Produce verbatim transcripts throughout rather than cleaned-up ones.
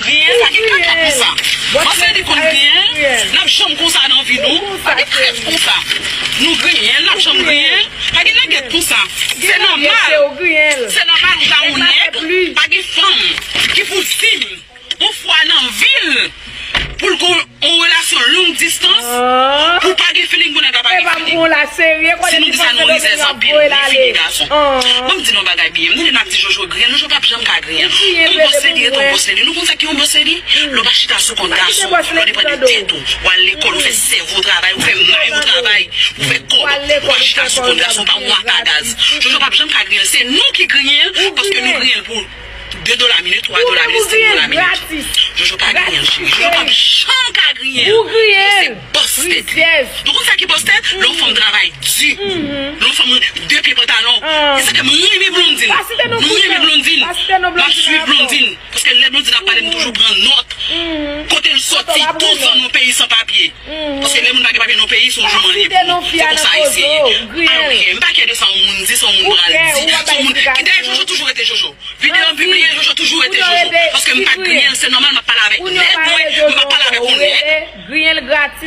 Griyen, pa gen kaka konsa. Bòs Lady konn griyen, n ap janm konsa nan vi nou. Pa gen trèt konsa. Nou griyen, n ap janm griyen. Pa gen langèt konsa. Se nòmal. Se nòmal ou ta yon nèg, pa gen fanm ki pou di m yon fwa nan vi l pou l gon yon relasyon long distans pou pa gen feeling pou nèg la pa gen feeling. Si nou di sa, nou rizèz anpil, nou figi gason. Ban m di nou yon bagay byen, m tande n ap di Jojo griyen, Jojo p ap janm ka griyen. Yon bòs Lady ret yon bòs Lady. Nou konn sa ki yon bòs Lady? Lè w pa chita sou kont gason, lè w depann de tèt ou, w al lekòl, ou fè sèvo w travay, ou fè may ou travay, ou fè kòb, ou pa chita sou kont gason, pa yon waka gaz. Jojo p ap janm ka griyen l, se nou ki griyen l, paske nou griyen l pou de dola minit, twa dola minit, senk dola minit. Jojo pa griyen l, cheri. Jojo p ap janm ka griyen l. Jojo se bòs tèt li. Nou konn sa ki bòs tèt? Lè yon fanm travay di. Lè yon fanm de pye pantalon. E sa ke m renmen Blondine. Nou renmen Blondine. M ap swiv Blondine. Paske lè Blondine ap pale, m toujou pran nòt. Kote l soti, tou zòn yon peyi san papye. Paske lè moun pa gen papye nan yon peyi, se yon jouman li ye pou ou. Se konsa Ayisyen ye. I don't care. M pa care de sa yon moun di, sa yon moun pral di, sa yon moun. Kidayè Jojo toujou rete Jojo. Videyo m pibliye, Jojo toujou rete Jojo. Paske m pa griyen l, se nòmal, m ap pale avèk nèg mwen, m ap pale avèk yon nèg.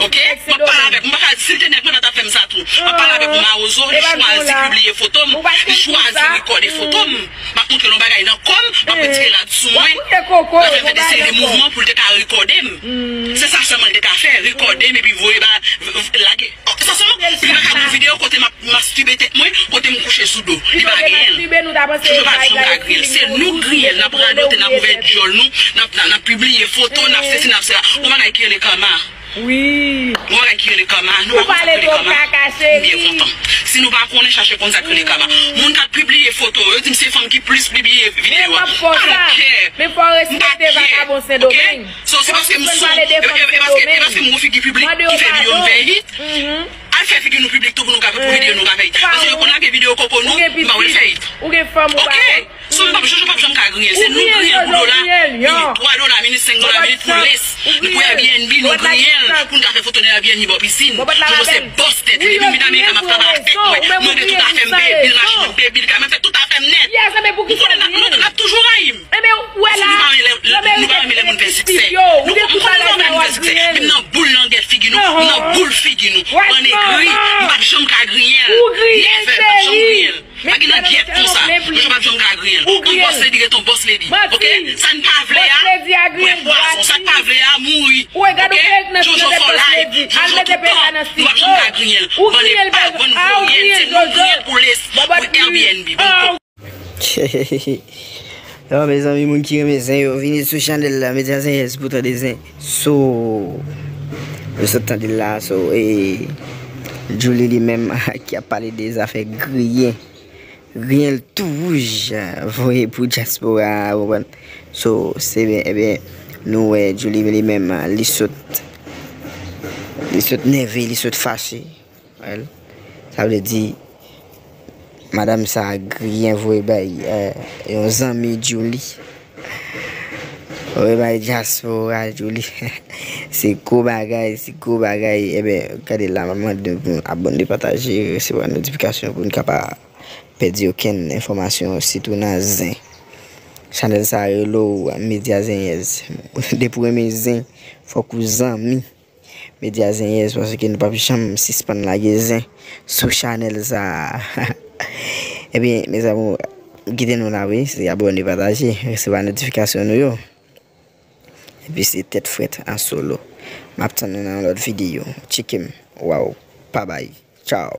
Ok? M ap pale avèk, m pa ka, si l te nèg mwen, pa t ap fè m sa tou. M ap pale avèk yon mawozo, li chwazi pibliye foto m, li chwazi rekòde foto m. M ap montre l yon bagay nan kò m, m ap retire rad sou mwen. L ap fè m fè de seri de mouvman pou l te ka rekòde m. Se sa sèlman l te ka fè, rekòde m epi voye ba, lage. Sa sèlman, li pa ka gon videyo kote m ap mastibe tèt mwen, kote m kouche sou do. Li pa genyen l. Jojo pa janm ka griyen l. Se nou griyen l. N ap radote, n ap ouvè djòl nou, n ap, n ap, n ap pibliye foto, n ap sesi, n ap sela. Yon bagay ki rele kama. Yon bagay ki rele kama. Nou pa konn sa k rele kama. M byen kontan. Si nou pa konnen, chache konn sa k rele kama. Moun k ap pibliye foto, yo di m se fanm ki plis pibliye videyo a. I don't care. M pa care. Ok? So, se paske m sou, e, e, e paske, e paske m gon figi piblik ki fè videyo m fè hit. Al fè figi nou piblik tou pou nou ka, pou videyo nou ka fè hit. Paske yo konn lage videyo koko nou, m pa wè l fè hit. Ok? So, m p ap, Jojo p ap janm ka griyen. Se nou griyen pou dola minit, twa dola minit, senk dola minit pou lès. Nou pou Airbnb, nou griyen l pou n ka fè foto nan Airbnb bò pisin. Jojo se bòs tèt li. Depi m vin Amerik la, m ap travay avèk mwen. M rete tout afè m peye bil machin, m peye bil kay, mwen fè tout afè m nèt. Ou konnen n ap, nou, n ap toujou rayi m. Paske nou pa renmen lè, nou pa renmen lè moun fè siksè. Nou, nou pa renmen lè moun fè siksè. Menm nan boul langèt figi nou, nan boul figi nou. Bann egri, m p ap janm ka griyen l. Nèvè, m p ap janm griyen l. Pa gen langèt konsa. Jojo p ap janm ka griyen l. Yon bòs lady ret yon bòs lady. Ok? Sa n pa vle a, bwè pwazon. Sa n pa vle a, mouri. Ok? Jojo fò live. Jojo tout tan. Nou p ap janm ka griyen l. Bann epa, bann voyèl, se nou griyen l pou lès, pou Airbnb. Bann Yo, mezanmi, moun ki renmen zen yo, vini sou chanèl la, Medya Zen Yes pou tande zen. So, yo sot tande l la, so, e, Djouly li menm, ki ap pale de zafè griyen. Griyen l tou wouj, voye pou dyaspora a, ou konprann? So, se byen, ebyen, nou wè Djouly li menm, li sot, li sot nève, li sot fache. Well, sa vle di, madanm sa a griyen voye bay, eh, yon zanmi Djouly. Voye bay dyaspora Djouly. Se gwo bagay, se gwo bagay. Ebyen, gade la, m ap mande nou pou nou abòne, pataje, resevwa notifikasyon pou nou ka pa pèdi okenn enfòmasyon, sitou nan zen. Chanèl sa a rele w Medya Zen Yes. Depi w renmen zen, fòk ou zanmi Medya Zen Yes, paske nou p ap janm sispann lage zen sou chanèl sa a. Ebyen, mezanmi, kite nou la, wi. Se abòne, pataje, resevwa notifikasyon nou yo. Epi se tèt frèt an solo. M ap tann nou nan yon lòt videyo. Tcheke m. Waw. Babay. Tchaw.